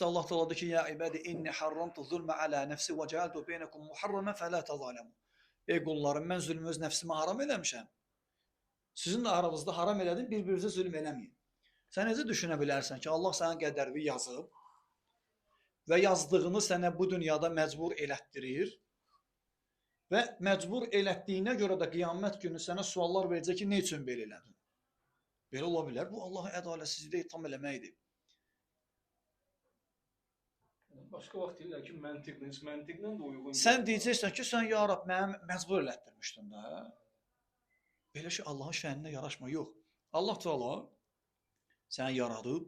Allah Teala deyir ki, ya ibadi inni harramtu zulma ala nefsi ve cealtu beynekum muharramen fela tazalemu. Ey qullarım, mən zülmü öz nəfsimə haram eləmişəm. Sizin də aranızda haram elədim, bir-birinizə zülm eləməyin. Sən necə düşünə bilərsən ki, Allah sənin qədərini yazıb və yazdığını sənə bu dünyada məcbur elətdirir və məcbur elətdiyinə görə də qiyamət günü sənə suallar verəcək ki, nə üçün belə elədin? Belə ola bilər. Bu Allahın ədalətsizliyi itham eləməkdir. Başqa vaxt deyirlər ki, məntiqlə, heç məntiqlə də uyğun. Sən deyəcəksən ki, sən ya Rab məni məcbur elətdirmişdin də. Belə şey Allahın şəninə yaraşmır. Yox. Allah Teala səni yaradıb,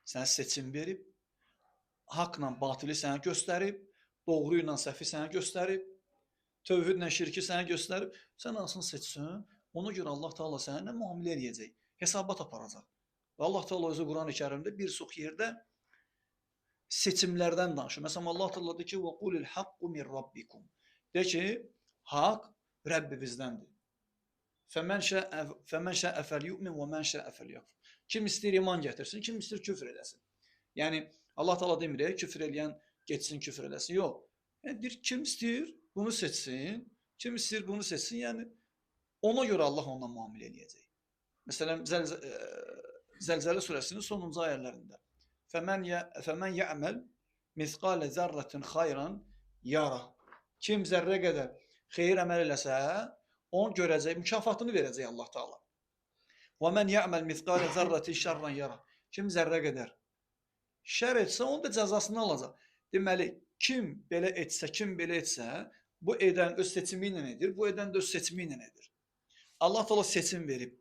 sənə seçim verib, haqla batili sənə göstərib, doğru ilə səhvi sənə göstərib, tövhidlə şirki sənə göstərib. Sən hansını seçsin, ona görə Allah Teala səninlə müamilə eləyəcək, hesabat aparacaq. Və Allah Teala özü Quran-ı Kərimdə bir çox yerdə seçimlərdən danışır. Məsələn, Allah Teala deyir ki: "Və qulil haqqu min rabbikum." Deyir ki, haqq Rəbbimizdəndir. Fəmən şəə fəlyu'min və mən şəə fəlyəkfur. Kim istəyir iman gətirsin, kim istəyir küfr eləsin. Yəni Allah Teala demir, küfr eləyən getsin küfr eləsin. Yox. Yəni deyir kim istəyir bunu seçsin, kim istəyir bunu seçsin. Yəni ona görə Allah onunla müamilə eləyəcək. Məsələn, Zəlzələ surəsinin sonuncu ayələrində Fəmən ya'məl misqalə zərrətin xayran yara. Kim zərrə qədər xeyir əməl eləsə, onu görəcək, mükafatını verəcək Allah Taala. Və men ya'məl misqalə zərrətin şərran yara. Kim zərrə qədər şər etsə, onun da cəzasını alacaq. Deməli, kim belə etsə, kim belə etsə, bu edən öz seçimi ilə edir, bu edən də öz seçimi ilə edir. Allah Taala seçim verib.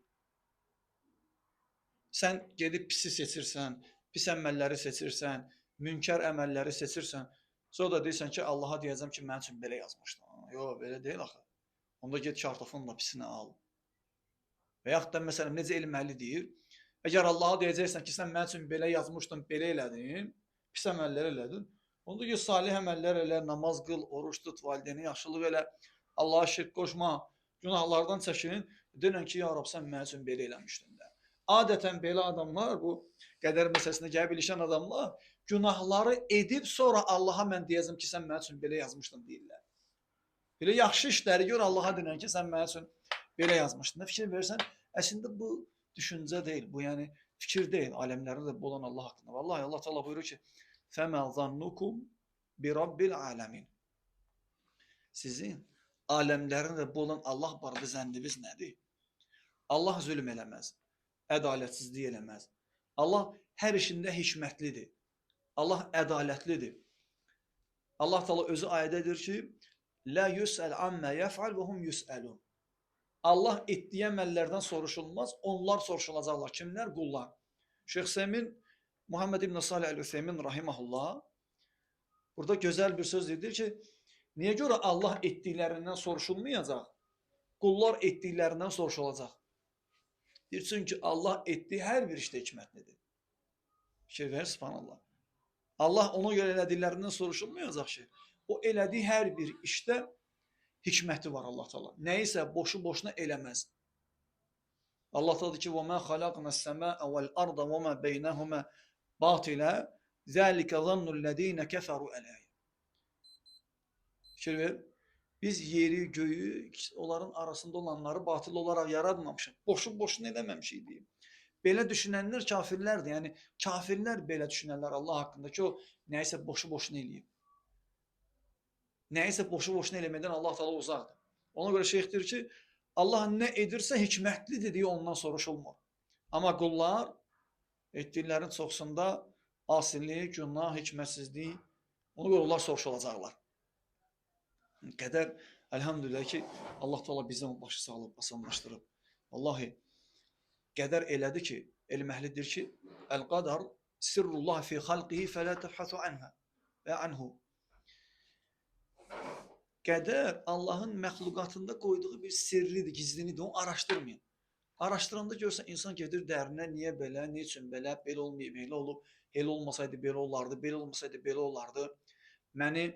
Sən gedib pisi seçirsən, pis əməlləri seçirsən, münkər əməlləri seçirsən. Sonra da deyirsən ki, Allaha deyəcəm ki, mənim üçün belə yazmışdın. Yox, belə deyil axı. Onda get kartofun da pisini al. Və yaxud da məsələn, necə elm əhli deyir, əgər Allaha deyəcəksən ki, sən mənim üçün belə yazmışdın, belə elədin, pis əməllər elədin, onda get salih əməllər elə, namaz qıl, oruç tut, valideynə yaxşılıq elə, Allaha şirk qoşma, günahlardan çəkin. Denən ki, ya Rab, sən mənim üçün belə eləmişdin də. Adətən belə adamlar, bu qədər məsələsinə gəlib ilişən adamlar günahları edib sonra Allaha mən deyəcəm ki, sən mənim üçün belə yazmışdın deyirlər. Belə yaxşı işləri gör Allaha denən ki, sən mənim üçün belə yazmışdın. Fikir versən, əslində bu düşüncə deyil, bu yəni fikir deyil. Aləmlərdə də bu olan Allah haqqında. Vallahi Allah Teala buyurur ki: "Fəmə zannukum bi rabbil alamin." Sizin aləmlərin də bu olan Allah barədə zənniniz nədir? Allah zülm eləməz, ədalətsizlik eləməz. Allah hər işində hikmətlidir. Allah ədalətlidir. Allah Teala özü ayədə deyir ki: "La yus'al amma yef'al və hum yus'alun." Allah etdiyi əməllərdən soruşulmaz, onlar soruşulacaqlar. Kimlər? Qullar. Şeyx Semin Muhammed İbn Salih Əl-Üseymin rahimehullah burada gözəl bir söz deyir ki, niyə görə Allah etdiklərindən soruşulmayacaq? Qullar etdiklərindən soruşulacaq. Deyir, çünki Allah etdiyi hər bir işdə hikmətlidir. Fikir verin, subhanallah. Allah ona görə elədiklərindən soruşulmayacaq ki, o elədiyi hər bir işdə hikməti var Allah Teala. Nəyisə boşu-boşuna eləməz. Allah Teala deyir ki: "Və mə xalaqnas-səmaa vel-arda və mə beynəhumə batilə, zəlikə zannul-ləzīnə kəfəru ələy." Fikir ver. Biz yeri, göyü, onların arasında olanları batıl olaraq yaratmamışıq. Boşu-boşuna eləməmişik deyim. Belə düşünənlər kafirlərdir. Yəni kafirlər belə düşünərlər Allah haqqında ki, o nəyisə boşu-boşuna eləyib. Nəyisə boşu-boşuna eləməkdən Allah Teala uzaqdır. Ona görə şeyx deyir ki, Allah nə edirsə hikmətlidir deyə ondan soruşulmur. Amma qullar etdiklərinin çoxsunda asilik, günah, hikmətsizlik, ona görə onlar soruşulacaqlar. Qədər əlhamdülillah ki, Allah Teala bizə başı sağlıb, asanlaşdırıb. Vallahi qədər elədi ki, elm əhli deyir ki, əl-qadar sirrullah fi xalqihi fələ təbhəsu anha və anhu. Qədər Allahın məxluqatında qoyduğu bir sirridir, gizlinidir. Onu araşdırmayın. Araşdıranda görsən insan gedir dərinə, niyə belə, nə üçün belə, belə olmayıb, elə olub, elə olmasaydı belə olardı, belə olmasaydı belə olardı. Məni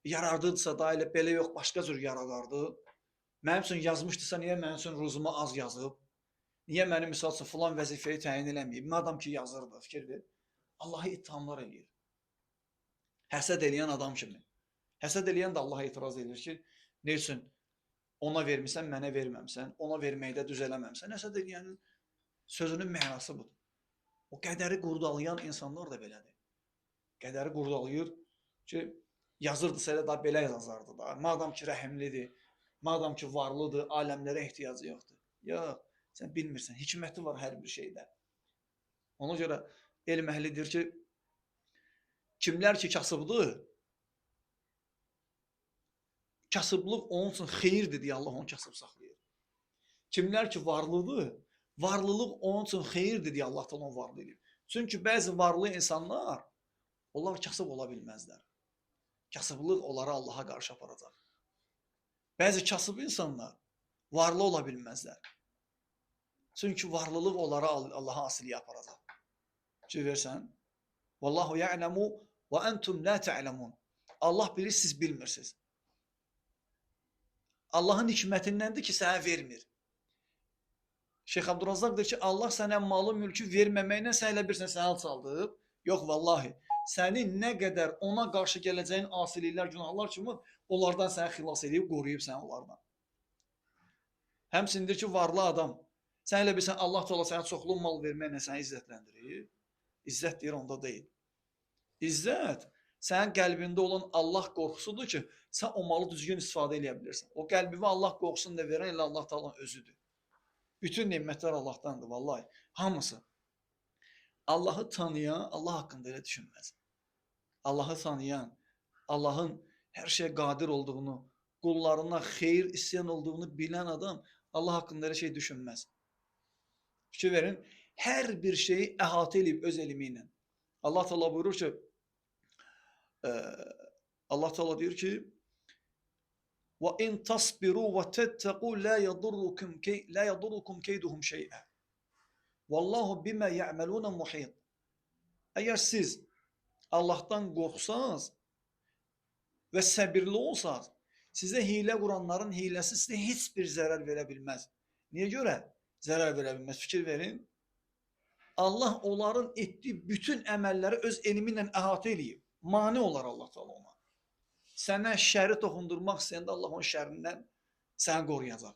yaradırsa da elə belə yox, başqa cür yaradardı. Mənim üçün yazmışdısa niyə mənim üçün ruzuma az yazıb? Niyə məni misal üçün filan vəzifəyə təyin eləməyib? Madam ki yazırdı, fikir ver. Allahı ittihamlar eləyir. Həsəd eləyən adam kimi. Həsəd eləyən də Allaha etiraz edir ki, nə üçün ona vermisən, mənə verməmsən, ona verməkdə düz eləməmsən. Həsəd eləyənin sözünün mənası budur. O qədəri qurdalayan insanlar da belədir. Qədəri qurdalayır ki, yazırdısa elə da belə yazardı da. Madam ki rəhimlidir, madam ki varlıdır, aləmlərə ehtiyacı yoxdur. Yox, sən bilmirsən, hikməti var hər bir şeydə. Ona görə elm əhli deyir ki, kimlər ki kasıbdır, kasıblıq onun üçün xeyirdir deyə Allah onu kasıb saxlayır. Kimlər ki varlıdır, varlılıq onun üçün xeyirdir deyə Allah da onu varlı edir. Çünki bəzi varlı insanlar, onlar kasıb ola bilməzlər. Kasıblıq onları Allaha qarşı aparacaq. Bəzi kasıb insanlar varlı ola bilməzlər. Çünki varlılıq onları Allaha asiliyə aparacaq. Fikir versən, Vallahu ya'lemu və entum la ta'lemun. Allah bilir, siz bilmirsiniz. Allahın hikmətindəndir ki, sənə vermir. Şeyx Abdurrazzaq deyir ki, Allah sənə malı, mülkü verməməklə sən elə bilirsən, səni alçaldıb. Yox, vallahi. Səni nə qədər ona qarşı gələcəyin asiliklər, günahlar kimi onlardan səni xilas edib, qoruyub səni onlardan. Həmçinin deyir ki, varlı adam, sən elə bilirsən, Allah Teala sənə çoxlu mal verməklə səni izzətləndirir. İzzət deyir, onda deyil. İzzət sənin qəlbində olan Allah qorxusudur ki, sən o malı düzgün istifadə eləyə bilirsən. O qəlbimə Allah qorxusunu da verən elə Allah Teala'nın özüdür. Bütün nemətlər Allahdandır, vallahi. Hamısı. Allahı tanıyan Allah haqqında elə düşünməz. Allahı tanıyan, Allahın hər şeyə qadir olduğunu, qullarına xeyir istəyən olduğunu bilən adam Allah haqqında elə şey düşünməz. Fikir verin, hər bir şeyi əhatə eləyib öz elmi ilə. Allah Teala buyurur ki, Allah Teala deyir ki, və in tasbiru və təttəqu la yadurrukum keyduhum şey'ə. Vallahu bima ya'maluna muhit. Əgər siz Allahdan qorxsanız və səbirli olsanız, sizə hiylə quranların hiləsi sizə heç bir zərər verə bilməz. Niyə görə zərər verə bilməz? Fikir verin. Allah onların etdiyi bütün əməlləri öz elmi ilə əhatə eləyib. Mane olar Allah Teala ona. Sənə şəri toxundurmaq istəyəndə Allah onun şərindən səni qoruyacaq.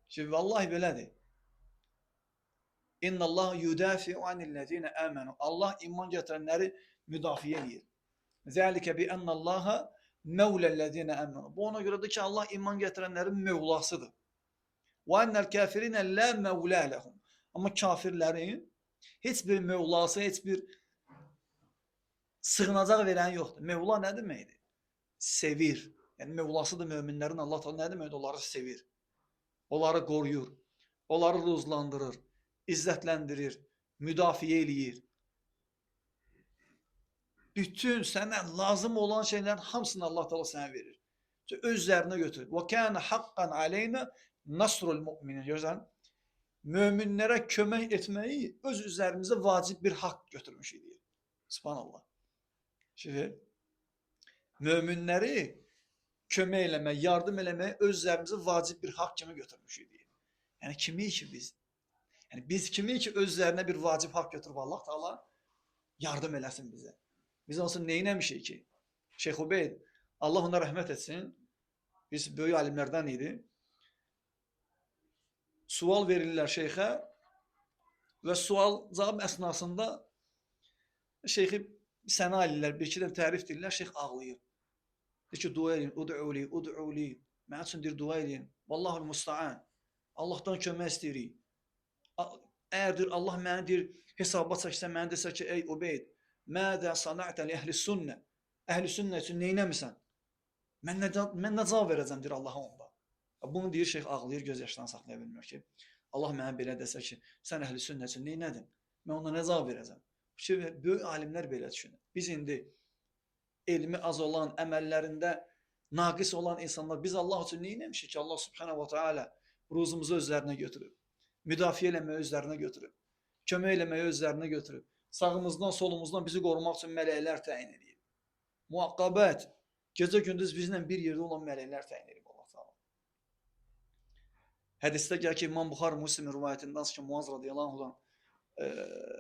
Şimdi vallahi belədir. İnna Allah yudafi'u anillezine amenu. Allah iman gətirənləri müdafiə eləyir. Zəlikə bi ennallaha mevlellezine amenu. Bu ona görədir ki, Allah iman gətirənlərin mövlasıdır. Və ennel kafirinə la mevla lehum. Amma kafirlərin heç bir mövlası, heç bir sığınacaq verən yoxdur. Mövla nə deməkdir? Sevir. Yəni mövlasıdır möminlərin. Allah Teala nə deməkdir? Onları sevir. Onları qoruyur. Onları ruzlandırır. İzzətləndirir, müdafiə eləyir. Bütün sənə lazım olan şeylərin hamısını Allah Teala sənə verir. Öz üzərinə götürür. Və kana haqqan aleyna nasrul mu'minin. Görürsən? Möminlərə kömək etməyi öz üzərimizə vacib bir haqq götürmüşük deyir. Subhanallah. Şimdi möminləri kömək eləmək, yardım eləməyi öz üzərimizə vacib bir haqq kimi götürmüşük deyir. Yəni kimiyik ki biz? Yəni biz kimiyik ki öz üzərinə bir vacib haqq götürüb Allah Teala yardım eləsin bizə. Biz onsuz nə eləmişik ki? Şeyx Ubeyd, Allah ona rəhmət etsin, biz böyük alimlərdən idi. Sual verirlər şeyxə və sual cavab əsnasında şeyxi səna eləyirlər, bir iki dənə tərif deyirlər, şeyx ağlayır. Deyir ki, dua eləyin, ud'u li, ud'u li. Mənim üçün deyir, dua eləyin. Vallahul musta'an. Allahdan kömək istəyirik. Əgər deyir, Allah məni deyir, hesaba çəksə, məni desə ki, ey Ubeyd, mədə sana'tə li əhli sünnə. Əhli sünnə üçün nə eləmisən? Mən nə cavab verəcəm, deyir Allaha onda. Bunu deyir, şeyx ağlayır, göz yaşlarını saxlaya bilmir ki, Allah mənə belə desə ki, sən əhli sünnə üçün nə elədin? Mən ona nə cavab verəcəm? Böyük alimlər belə düşünür. Biz indi elmi az olan, əməllərində naqis olan insanlar, biz Allah üçün nə eləmişik ki, Allah subhanahu wa ta'ala ruzumuzu özlərinə götürüb, müdafiə eləməyi özlərinə götürüb, kömək eləməyi özlərinə götürüb, sağımızdan, solumuzdan bizi qorumaq üçün mələklər təyin edib. Muaqqabət, gecə-gündüz bizlə bir yerdə olan mələklər təyin edib Allah Teala. Hədisdə gəlir ki, İmam Buxarı Müslimin rivayətindən ki, Muaz radiyallahu anhdan,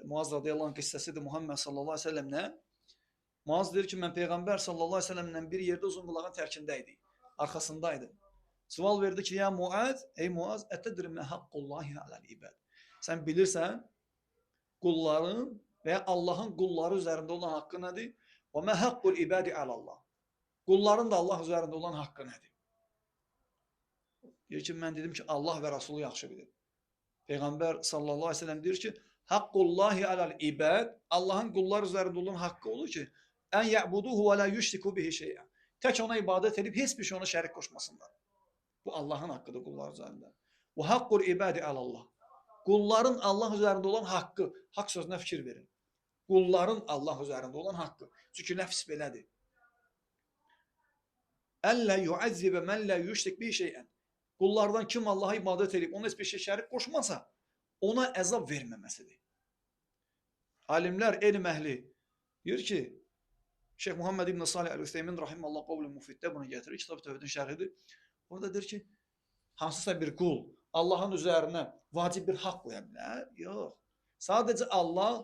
Muaz radiyallahu anh qissəsidir Muhammed sallallahu aleyhi ve sellemlə Muaz deyir ki, mən Peyğəmbər sallallahu əleyhi və səlləmlə bir yerdə uzunqulağın tərkində idik, arxasındaydım. Sual verdi ki, ya Muaz, ey Muaz, ətədri mə haqqullahi aləl ibad. Sən bilirsən qulların və ya Allahın qulları üzərində olan haqqı nədir? Və mə haqqul ibadi alallah. Qulların da Allah üzərində olan haqqı nədir? Deyir ki, mən dedim ki, Allah və Rəsulu yaxşı bilir. Peyğəmbər sallallahu əleyhi və səlləm deyir ki, haqqullahi aləl ibad, Allahın qullar üzərində olan haqqı olur ki, ən ya'buduhu və la yüşriku bihi şey'ən. Tək ona ibadət edib heç bir şey ona şərik qoşmasınlar. Bu Allahın haqqıdır qullar üzərində. Və haqqul ibadi alallah. Qulların Allah üzərində olan haqqı, haqq sözünə fikir verin. Qulların Allah üzərində olan haqqı. Çünki nəfs belədir. Əllə yu'azzibə mən la yüşrik bihi şey'ən. Qullardan kim Allaha ibadət edib, ona heç bir şey şərik qoşmasa, ona əzab verməməsidir. Alimlər, elm əhli deyir ki, Şeyx Muhammed İbn Salih Əl-Üseymin rahimallahu qovlu mufiddə bunu gətirir, Kitab Tövhidin şərhidir. Orada deyir ki, hansısa bir qul Allahın üzərinə vacib bir haqq qoya bilər? Yox. Sadəcə Allah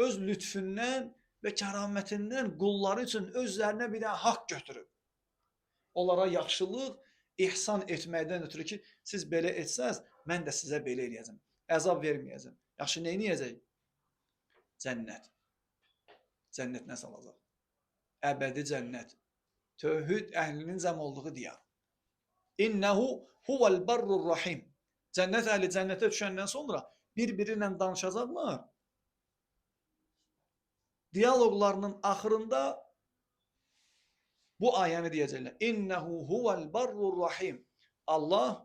öz lütfündən və kəramətindən qulları üçün öz üzərinə bir dənə haqq götürüb. Onlara yaxşılıq, ihsan etməkdən ötürü ki, siz belə etsəz, mən də sizə belə eləyəcəm. Əzab verməyəcəm. Yaxşı, nə eləyəcək? Cənnət. Cənnət nə salacaq? Əbədi cənnət. Tövhid əhlinin cəm olduğu diyar. İnnehu huvel barrur rahim. Cənnət əhli cənnətə düşəndən sonra bir-biri ilə danışacaqlar. Diyaloqlarının axırında bu ayəni deyəcəklər. İnnehu huvel barrur rahim. Allah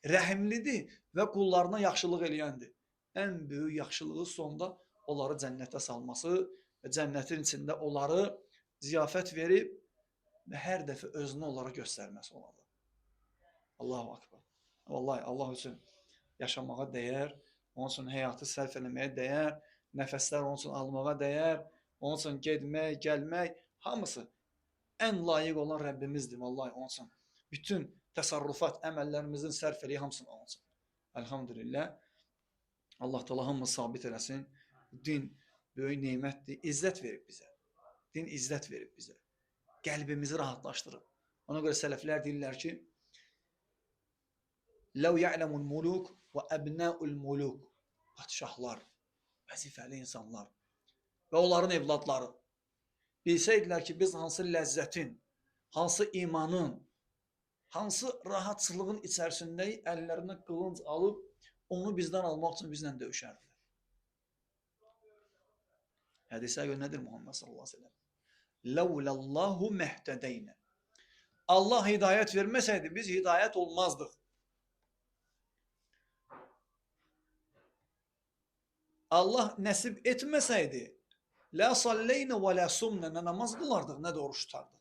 rəhimlidir və qullarına yaxşılıq eləyəndir. Ən böyük yaxşılığı sonda onları cənnətə salması və cənnətin içində onları ziyafət verib və hər dəfə özünü onlara göstərməsi olacaq. Allahu akbar. Vallahi Allah üçün yaşamağa dəyər, onun üçün həyatı sərf eləməyə dəyər, nəfəslər onun üçün almağa dəyər, onun üçün getmək, gəlmək, hamısı ən layiq olan Rəbbimizdir vallahi onun üçün. Bütün təsərrüfat, əməllərimizin sərf eləyək hamısını onun üçün. Elhamdülillah. Allah Teala hamımızı sabit eləsin. Din böyük nemətdir, izzət verib bizə. Din izzət verib bizə. Qəlbimizi rahatlaşdırıb. Ona görə sələflər deyirlər ki, Ləv ya'lemul muluk və əbnəul muluk. Padşahlar, vəzifəli insanlar və onların evladları bilsəydilər ki, biz hansı ləzzətin, hansı imanın, hansı rahatçılığın içərisindəyik, əllərinə qılınc alıb onu bizdən almaq üçün bizlə döyüşərdilər. Hədisə görə nədir Muhammed sallallahu əleyhi və səlləm? Ləvləllahu məhtədeynə. Allah hidayət verməsəydi biz hidayət olmazdıq. Allah nəsib etməsəydi, lə salleynə və lə sumnə, nə namaz qılardıq, nə də oruç tutardıq.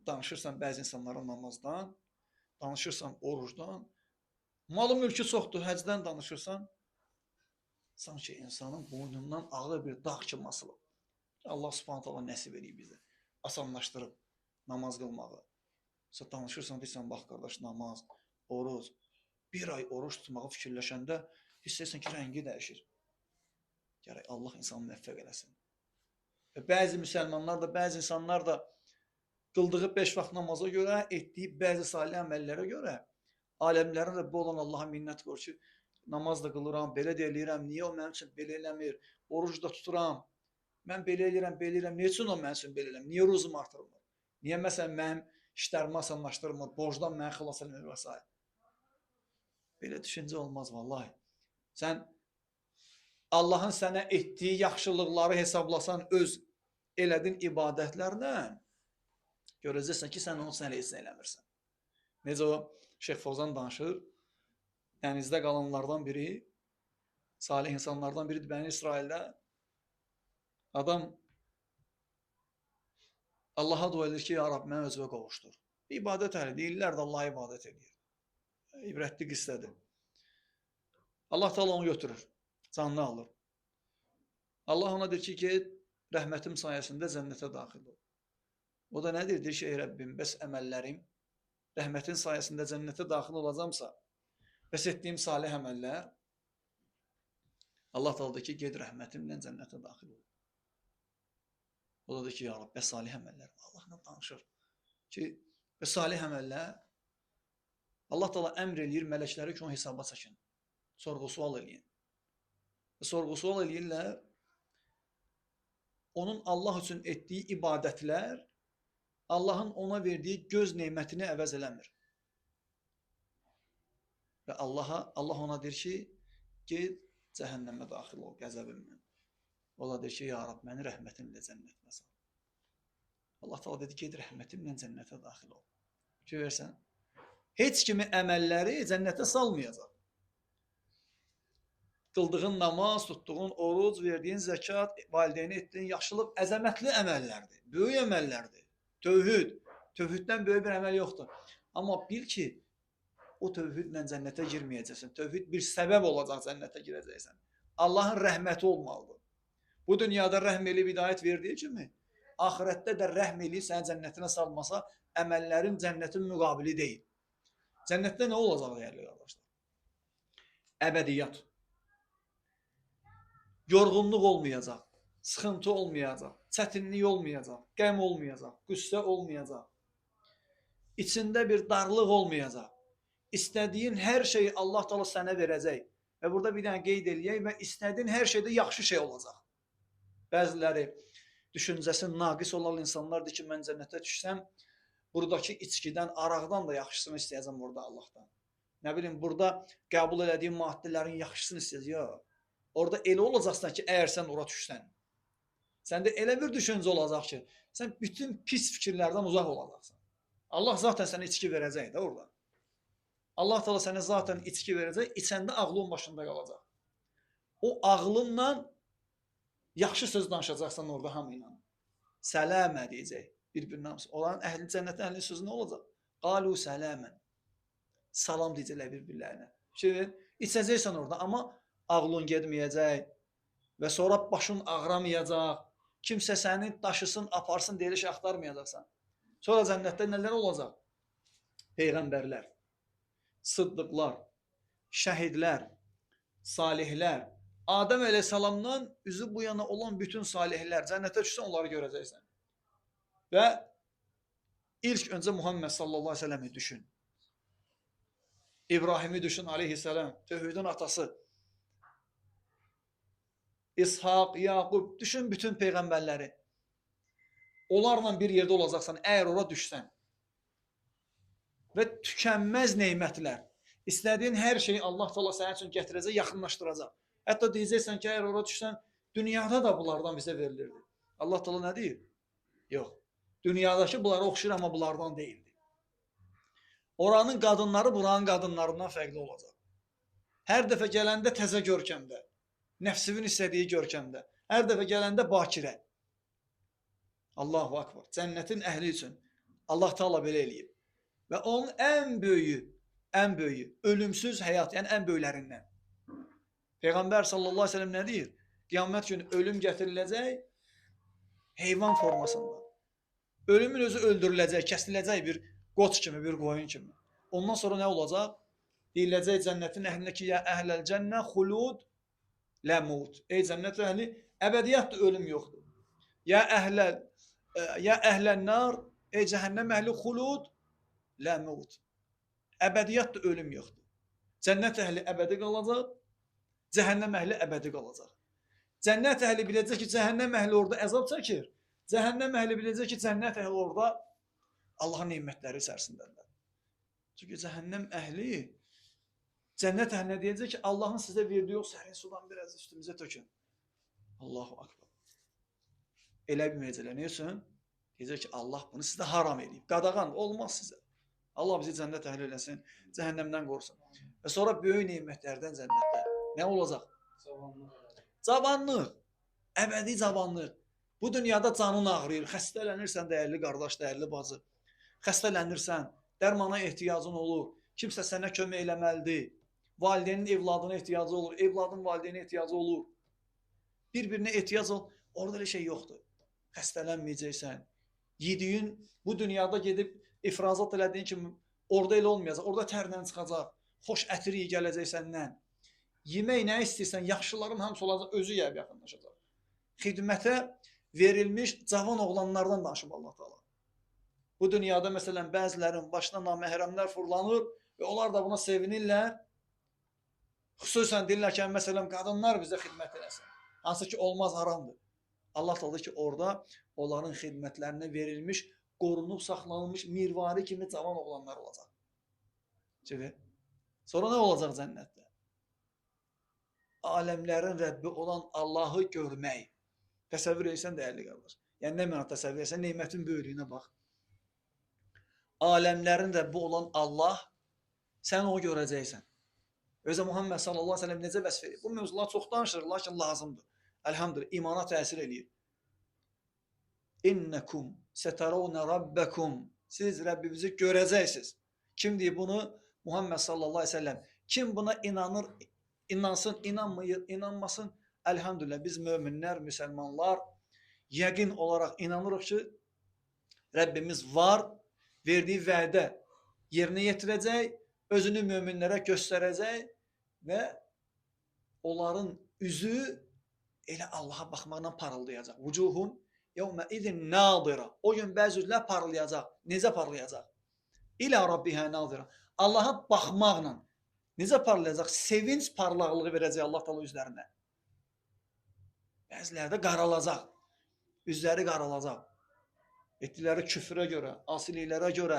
Danışırsan bəzi insanlara namazdan, danışırsan orucdan, malı mülkü çoxdur, həcdən danışırsan, sanki insanın boynundan ağır bir dağ kimi asılıb. Allah Subhanahu taala nəsib eləyib bizə, asanlaşdırıb namaz qılmağı. Sən danışırsan, deyirsən, bax qardaş, namaz, oruc, bir ay oruc tutmağı fikirləşəndə hiss edirsən ki, rəngi dəyişir. Gərək Allah insanı müvəffəq eləsin. Və bəzi müsəlmanlar da, bəzi insanlar da qıldığı 5 vaxt namaza görə, etdiyi bəzi salih əməllərə görə aləmlərin Rəbbi olan Allaha minnət qoyur ki, namaz da qılıram, belə də eləyirəm, niyə o mənim üçün belə eləmir, oruc da tuturam, mən belə eləyirəm, belə eləyirəm, niyə üçün o mənim üçün belə eləmir, niyə ruzumu artırmır, niyə məsələn mənim işlərimi asanlaşdırmır, borcdan məni xilas eləmir və s. Belə düşüncə olmaz vallahi. Sən Allahın sənə etdiyi yaxşılıqları hesablasan öz elədin ibadətlərlə, görəcəksən ki, sən onun üçün elə heç nə eləmirsən. Necə o Şeyx Fozan danışır, dənizdə qalanlardan biri, salih insanlardan biridir Bəni İsraildə. Adam Allaha dua edir ki, ya Rab, məni özünə qovuşdur. İbadət əhlidir, illərdir Allaha ibadət edir. İbrətli qissədir. Allah Teala onu götürür, canını alır. Allah ona deyir ki, get, rəhmətim sayəsində cənnətə daxil ol. O da nə deyir? Deyir ki, ey Rəbbim, bəs əməllərim, rəhmətin sayəsində cənnətə daxil olacamsa, bəs etdiyim salih əməllər, Allah Teala deyir ki, get, rəhmətimlə cənnətə daxil ol. O da deyir ki, ya Rab, bəs salih əməllər. Allahla danışır ki, bəs salih əməllər. Allah Teala əmr eləyir mələkləri ki, onu hesaba çəkin. Sorğu-sual eləyin. Sorğu-sual eləyirlər. Onun Allah üçün etdiyi ibadətlər Allahın ona verdiyi göz nemətini əvəz eləmir. Və Allah ona deyir ki, get cəhənnəmə daxil ol qəzəbimlə. O da deyir ki, ya Rab, məni rəhmətinlə cənnətə sal. Allah Teala dedi, get rəhmətimlə cənnətə daxil ol. Görürsən? Heç kimi əməlləri cənnətə salmayacaq. Qıldığın namaz, tutduğun oruc, verdiyin zəkat, valideyni etdiyin yaxşılıq əzəmətli əməllərdir, böyük əməllərdir. Tövhid, tövhiddən böyük bir əməl yoxdur. Amma bil ki, o tövhidlə cənnətə girməyəcəksən. Tövhid bir səbəb olacaq cənnətə girəcəksən. Allahın rəhməti olmalıdır. Bu dünyada rəhm eləyib hidayət verdiyi kimi, axirətdə də rəhm eləyib səni cənnətinə salmasa, əməllərin cənnətin müqabili deyil. Cənnətdə nə olacaq dəyərli qardaşlar? Əbədiyyat. Yorğunluq olmayacaq, sıxıntı olmayacaq, çətinlik olmayacaq, qəm olmayacaq, qüssə olmayacaq. İçində bir darlıq olmayacaq. İstədiyin hər şeyi Allah Teala sənə verəcək. Və burada bir dənə qeyd eləyək və istədiyin hər şeydə yaxşı şey olacaq. Bəziləri düşüncəsi naqis olan insanlardır ki, mən cənnətə düşsəm, buradakı içkidən, araqdan da yaxşısını istəyəcəm orada Allahdan. Nə bilim, burada qəbul elədiyim maddələrin yaxşısını istəyəcəm. Yox. Orada elə olacaqsan ki, əgər sən ora düşsən, səndə elə bir düşüncə olacaq ki, sən bütün pis fikirlərdən uzaq olacaqsan. Allah zaten sənə içki verəcək də orada. Allah Teala sənə zaten içki verəcək, içəndə ağlın başında qalacaq. O ağlınla yaxşı söz danışacaqsan orada hamı ilə. Sələmə deyəcək bir-birinə. Onların əhli cənnətin əhlinin sözü nə olacaq? Qalu sələmən. Salam deyəcəklər bir-birlərinə. Şimdi içəcəksən orada, amma ağlın getməyəcək və sonra başın ağramayacaq. Kimsə səni daşısın, aparsın deyə şey axtarmayacaqsan. Sonra cənnətdə nələr olacaq? Peyğəmbərlər, sıddıqlar, şəhidlər, salihlər, Adəm əleyhissalamdan üzü bu yana olan bütün salihlər, cənnətə düşsən onları görəcəksən. Və ilk öncə Muhammed sallallahu əleyhi və səlləmi düşün. İbrahimi düşün aleyhissalam, tövhidin atası. İshaq, Yaqub, düşün bütün peyğəmbərləri. Onlarla bir yerdə olacaqsan, əgər ora düşsən. Və tükənməz nemətlər. İstədiyin hər şeyi Allah Teala sənin üçün gətirəcək, yaxınlaşdıracaq. Hətta deyəcəksən ki, əgər ora düşsən, dünyada da bunlardan bizə verilirdi. Allah Teala nə deyir? Yox. Dünyadakı bunlara oxşayır, amma bunlardan deyildi. Oranın qadınları buranın qadınlarından fərqli olacaq. Hər dəfə gələndə təzə görkəmdə, nəfsinin istədiyi görkəmdə, hər dəfə gələndə bakirə. Allahu akbar. Cənnətin əhli üçün Allah Teala belə eləyib. Və onun ən böyüyü, ən böyüyü, ölümsüz həyat, yəni ən böyüklərindən. Peyğəmbər sallallahu əleyhi və səlləm nə deyir? Qiyamət günü ölüm gətiriləcək heyvan formasında. Ölümün özü öldürüləcək, kəsiləcək bir qoç kimi, bir qoyun kimi. Ondan sonra nə olacaq? Deyiləcək cənnətin əhlinə ki, ya əhləl cənnə xulud lə mut. Ey cənnət əhli, əbədiyyatdır, ölüm yoxdur. Ya əhlən nar, ey cəhənnəm əhli xulud lə mut. Əbədiyyatdır, ölüm yoxdur. Cənnət əhli əbədi qalacaq, cəhənnəm əhli əbədi qalacaq. Cənnət əhli biləcək ki, cəhənnəm əhli orada əzab çəkir. Cəhənnəm əhli biləcək ki, cənnət əhli orada Allahın nemətləri içərisindədirlər. Çünki cəhənnəm əhli cənnət əhlinə deyəcək ki, Allahın sizə verdiyi o sərin sudan biraz üstümüzə tökün. Allahu akbar. Elə bilməyəcəklər. Nə üçün? Deyəcək ki, Allah bunu sizə haram eləyib. Qadağan olmaz sizə. Allah bizi cənnət əhli eləsin, cəhənnəmdən qorusun. Və sonra böyük nemətlərdən cənnətdə nə olacaq? Cavanlıq. Cavanlıq. Əbədi cavanlıq. Bu dünyada canın ağrıyır, xəstələnirsən dəyərli qardaş, dəyərli bacı. Xəstələnirsən, dərmana ehtiyacın olur, kimsə sənə kömək eləməlidir. Valideynin evladına ehtiyacı olur, evladın valideynə ehtiyacı olur. Bir-birinə ehtiyac ol, orada elə şey yoxdur. Xəstələnməyəcəksən. Yediyin bu dünyada gedib ifrazat elədiyin kimi orada elə olmayacaq. Orada tərlə çıxacaq, xoş ətir iyi gələcək səndən. Yemək nə istəyirsən, yaxşıların hamısı olacaq, özü gəlib yaxınlaşacaq. Xidmətə verilmiş cavan oğlanlardan danışıb Allah Taala. Bu dünyada məsələn bəzilərin başına naməhrəmlər fırlanır və onlar da buna sevinirlər. Xüsusən deyirlər ki, məsələn qadınlar bizə xidmət eləsin. Hansı ki olmaz, haramdır. Allah Taala ki orada onların xidmətlərinə verilmiş, qorunub saxlanılmış mirvari kimi cavan oğlanlar olacaq. Şimdi, sonra nə olacaq cənnətdə? Aləmlərin Rəbbi olan Allahı görmək. Təsəvvür etsən dəyərli qardaş. Yəni nə məna təsəvvür etsən, nemətin böyüklüyünə bax. Aləmlərin Rəbbi olan Allah, sən onu görəcəksən. Özə Muhammed sallallahu aleyhi ve sellem necə vəsf edir? Bu mövzular çox danışır, lakin lazımdır. Elhamdülillah, imana təsir eləyir. İnnekum setaravne rabbekum. Siz Rəbbimizi görəcəksiniz. Kim deyir bunu? Muhammed sallallahu aleyhi ve sellem. Kim buna inanır, inansın, inanmıyor, inanmasın. Elhamdülillah biz möminlər, müsəlmanlar yəqin olaraq inanırıq ki, Rəbbimiz var, verdiyi vədə yerinə yetirəcək, özünü möminlərə göstərəcək və onların üzü elə Allaha baxmaqla parıldayacaq. Vucuhun yevmə idin nadira. O gün bəzi üzlər parlayacaq. Necə parlayacaq? İlə Rabbihə nadira. Allaha baxmaqla. Necə parlayacaq? Sevinç parlaqlığı verəcək Allah Taala üzlərinə. Bəziləri də qaralacaq. Üzləri qaralacaq. Etdikləri küfrə görə, asiliklərə görə,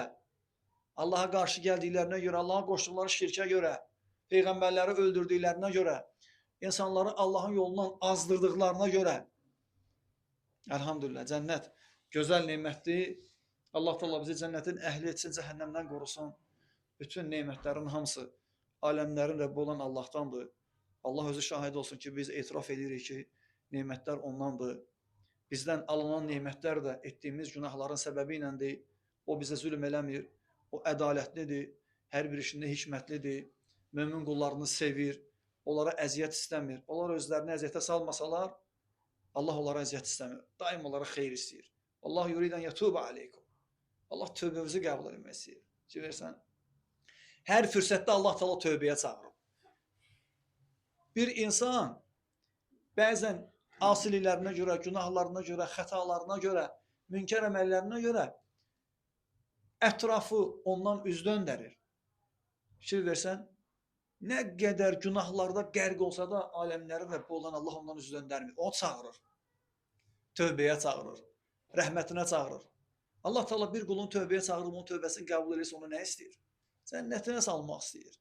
Allaha qarşı gəldiklərinə görə, Allaha qoşduqları şirkə görə, peyğəmbərləri öldürdüklərinə görə, insanları Allahın yolundan azdırdıqlarına görə. Elhamdülillah, cənnət gözəl nemətdir. Allah Taala bizi cənnətin əhli etsin, cəhənnəmdən qorusun. Bütün nemətlərin hamısı aləmlərin Rəbbi olan Allahdandır. Allah özü şahid olsun ki, biz etiraf edirik ki, nemətlər ondandır. Bizdən alınan nemətlər də etdiyimiz günahların səbəbi iləndir. O bizə zülm eləmir. O ədalətlidir. Hər bir işində hikmətlidir. Mömin qullarını sevir. Onlara əziyyət istəmir. Onlar özlərini əziyyətə salmasalar, Allah onlara əziyyət istəmir. Daim onlara xeyir istəyir. Allah yuridən yətubə aleykum. Allah tövbəmizi qəbul etmək istəyir. Ki, hər fürsətdə Allah Taala tövbəyə çağırır. Bir insan bəzən asiliklərinə görə, günahlarına görə, xətalarına görə, münkər əməllərinə görə ətrafı ondan üz döndərir. Fikir versən, nə qədər günahlarda qərq olsa da aləmlərin Rəbbi olan Allah ondan üz döndərmir. O çağırır. Tövbəyə çağırır. Rəhmətinə çağırır. Allah Taala bir qulun tövbəyə çağırır, onun tövbəsini qəbul edirsə onu nə istəyir? Cənnətinə salmaq istəyir.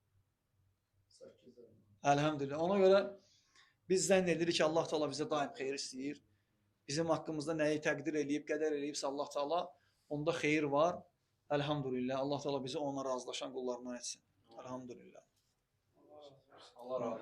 Elhamdülillah. Ona görə biz zənn edirik ki, Allah Taala bizə daim xeyir istəyir. Bizim haqqımızda nəyi təqdir eləyib, qədər eləyibsə Allah Taala, onda xeyir var. Elhamdülillah. Allah Taala bizi ona razılaşan qullarından etsin. Elhamdülillah. Allah razı olsun.